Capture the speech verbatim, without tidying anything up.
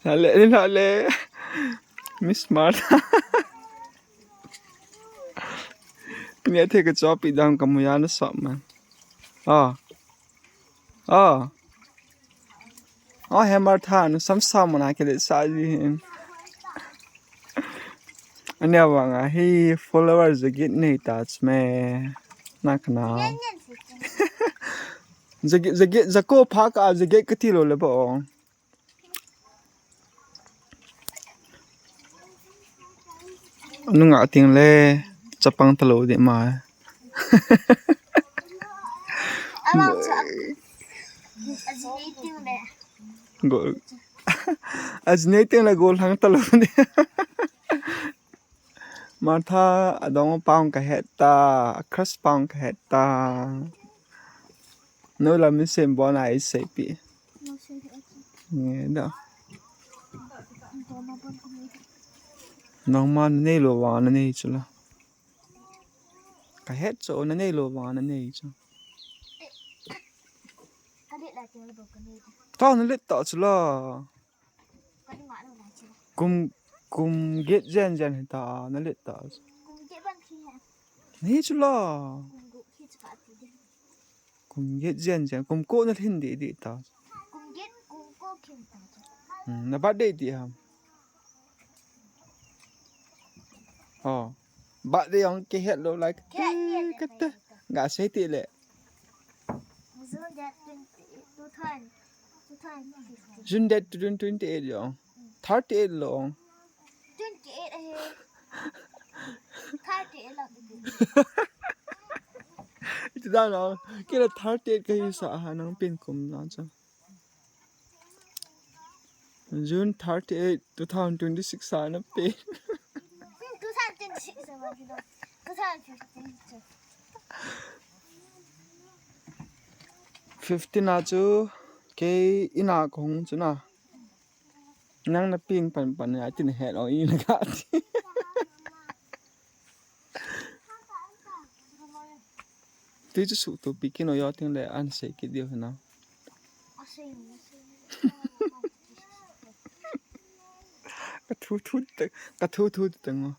Lale, lale. Miss Martha. Ni athe ka chopi dam ka muya na sop man. Ah. Ah. Oh, he Martha, nu sam sam na ke le sa ji hin. Ania vanga hi follower jagit nei ta chme. Na kana. Jagit, jagit, jako pha ka jagit ka ti lo le ba ong. Nunga ting le chapang talo di ma. Amang chu a-, ajinei ting le. Go. Ajinei ting le go lang talo di. Martha, adong pang ka het ta, a crush pang ka het ta. No la mi sem bon ai sei pi. Nge da. Nangma na nei lo vang na nei chu la. Ka het chu na nei lo vang na nei chu. Tao na let ta chu la. Kum, kum get jen jen hi ta na let ta. Ni chu la. Kum get jen jen, kum ko na hin di di ta. Hmm, na birthday di ham. Oh. Birthday ong ke het lo like. Kate, Kate. Ga sei ti le. June date twenty, two thousand, two thousand fifteen. June date twenty twenty-eight lo. Thirty-eight lo. Twenty-eight ahi. Thirty-eight lo. Iti da na. Kila thirty-eight ka hi sa ha nang pin kum na cha. June thirty-eight, two thousand twenty-six sa na pin. Two thousand twenty-six sa ba kilo. Two thousand fifteen. Fifteen a chu kei ina kong chu na. Nang na ping pan pan na tin he lo ina ka ti. Tui chu su tu pi kino yo ting le an sei ki diu na. Ka thu thu te, ka thu thu te ngo.